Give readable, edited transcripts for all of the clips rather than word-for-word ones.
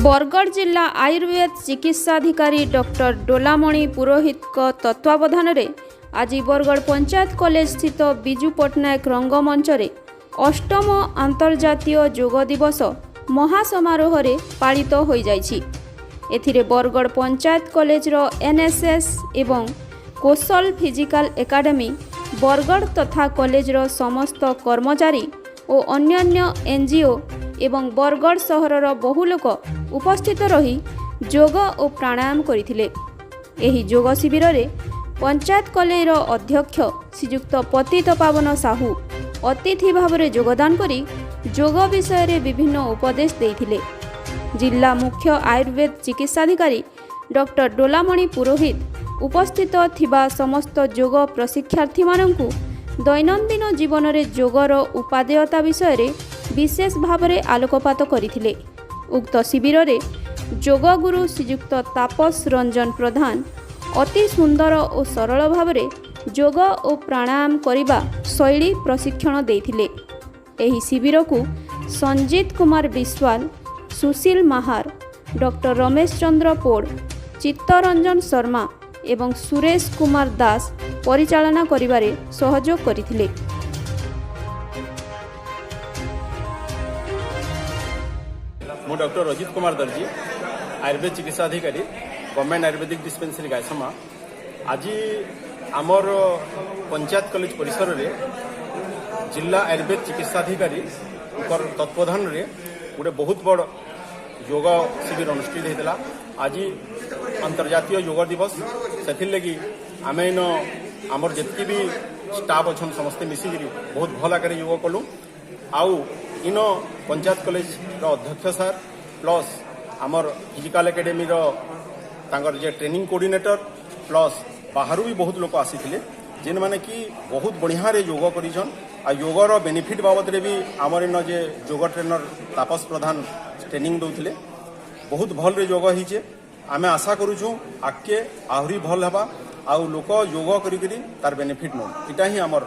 Bargarh ଜିଲ୍ଲା ଆୟୁର୍ବେଦ ଚିକିତ୍ସାଧିକାରୀ doctor Dolamani ପୁରୋହିତଙ୍କ ତତ୍ତ୍ୱାବଧାନରେ ଆଜି ବରଗଡ଼ ପଞ୍ଚାୟତ କଲେଜ ସ୍ଥିତ ବିଜୁ ପଟ୍ଟନାୟକ ରଙ୍ଗମଞ୍ଚରେ ଅଷ୍ଟମ ଆନ୍ତର୍ଜାତୀୟ ଯୋଗ ଦିବସ ମହାସମାରୋହରେ ପାଳିତ ହୋଇଯାଇଛି। ଏଥିରେ ବରଗଡ଼ ପଞ୍ଚାୟତ କଲେଜର ଏନ୍ଏସ୍ଏସ୍ ଏବଂ କୋଶଲ ଫିଜିକାଲ ଏକାଡେମୀ ବରଗଡ଼ ତଥା କଲେଜର ସମସ୍ତ କର୍ମଚାରୀ ଓ ଅନ୍ୟାନ୍ୟ ଏନ୍ଜିଓ ଏବଂ ବରଗଡ଼ ସହରର ବହୁ ଲୋକ ଉପସ୍ଥିତ ରହି ଯୋଗ ଓ ପ୍ରାଣାୟାମ କରିଥିଲେ। ଏହି ଯୋଗ ଶିବିରରେ ପଞ୍ଚାୟତ କଲେଜର ଅଧ୍ୟକ୍ଷ ଶ୍ରୀଯୁକ୍ତ ପତିତ ପାବନ ସାହୁ ଅତିଥି ଭାବରେ ଯୋଗଦାନ କରି ଯୋଗ ବିଷୟରେ ବିଭିନ୍ନ ଉପଦେଶ ଦେଇଥିଲେ। ଜିଲ୍ଲା ମୁଖ୍ୟ ଆୟୁର୍ବେଦ ଚିକିତ୍ସାଧିକାରୀ ଡକ୍ଟର ଡୋଲାମଣି ପୁରୋହିତ ଉପସ୍ଥିତ ଥିବା ସମସ୍ତ ଯୋଗ ପ୍ରଶିକ୍ଷାର୍ଥୀମାନଙ୍କୁ ଦୈନନ୍ଦିନ ଜୀବନରେ ଯୋଗର ଉପାଦେୟତା ବିଷୟରେ ବିଶେଷ ଭାବରେ ଆଲୋକପାତ କରିଥିଲେ। ଉକ୍ତ ଶିବିରରେ ଯୋଗଗୁରୁ ଶ୍ରୀଯୁକ୍ତ ତାପସ ରଞ୍ଜନ ପ୍ରଧାନ ଅତି ସୁନ୍ଦର ଓ ସରଳ ଭାବରେ ଯୋଗ ଓ ପ୍ରାଣାୟାମ କରିବା ଶୈଳୀ ପ୍ରଶିକ୍ଷଣ ଦେଇଥିଲେ। ଏହି ଶିବିରକୁ ସଞ୍ଜିତ କୁମାର ବିଶ୍ୱାଳ, ସୁଶୀଲ ମାହାର, ଡକ୍ଟର ରମେଶ ଚନ୍ଦ୍ର ପୋଡ଼, ଚିତ୍ତରଞ୍ଜନ ଶର୍ମା ଏବଂ ସୁରେଶ କୁମାର ଦାସ ପରିଚାଳନା କରିବାରେ ସହଯୋଗ କରିଥିଲେ। ମୁଁ ଡକ୍ଟର ରଜିତ କୁମାର ଦର୍ଜି, ଆୟୁର୍ବେଦ ଚିକିତ୍ସା ଅଧିକାରୀ, ଗଭର୍ଣ୍ଣମେଣ୍ଟ ଆୟୁର୍ବେଦିକ ଡିସ୍ପେନ୍ସରୀ, ଗାଇସମା। ଆଜି ଆମର ପଞ୍ଚାୟତ କଲେଜ ପରିସରରେ ଜିଲ୍ଲା ଆୟୁର୍ବେଦ ଚିକିତ୍ସାଧିକାରୀଙ୍କର ତତ୍ତ୍ୱାବଧାନରେ ଗୋଟେ ବହୁତ ବଡ଼ ଯୋଗ ଶିବିର ଅନୁଷ୍ଠିତ ହେଇଥିଲା। ଆଜି ଅନ୍ତର୍ଜାତୀୟ ଯୋଗ ଦିବସ, ସେଥିର୍ଲାଗି ଆମେ ଇନ ଆମର ଯେତିକି ବି ଷ୍ଟାଫ୍ ଅଛନ୍, ସମସ୍ତେ ମିଶିକିରି ବହୁତ ଭଲ ଆକାରରେ ଯୋଗ କଲୁ। ଆଉ ଇନ ପଞ୍ଚାୟତ କଲେଜର ଅଧ୍ୟକ୍ଷ ସାର୍, ପ୍ଲସ୍ ଆମର ଫିଜିକାଲ ଏକାଡେମୀର ତାଙ୍କର ଯେ ଟ୍ରେନିଂ କୋଅର୍ଡିନେଟର, ପ୍ଲସ୍ ବାହାରୁ ବି ବହୁତ ଲୋକ ଆସିଥିଲେ, ଯେନ୍ମାନେ କି ବହୁତ ବଢ଼ିଆରେ ଯୋଗ କରିଛନ୍। ଆଉ ଯୋଗର ବେନିଫିଟ୍ ବାବଦରେ ବି ଆମର ଇନ ଯେ ଯୋଗ ଟ୍ରେନର ତାପସ ପ୍ରଧାନ ଟ୍ରେନିଂ ଦଉଥିଲେ, ବହୁତ ଭଲରେ ଯୋଗ ହେଇଛେ। ଆମେ ଆଶା କରୁଛୁ ଆଗକେ ଆହୁରି ଭଲ ହେବା ଆଉ ଲୋକ ଯୋଗ କରିକିରି ତାର ବେନିଫିଟ୍ ନଉନ୍। ଏଇଟା ହିଁ ଆମର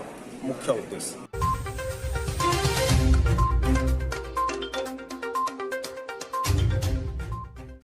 ମୁଖ୍ୟ ଉଦ୍ଦେଶ୍ୟ।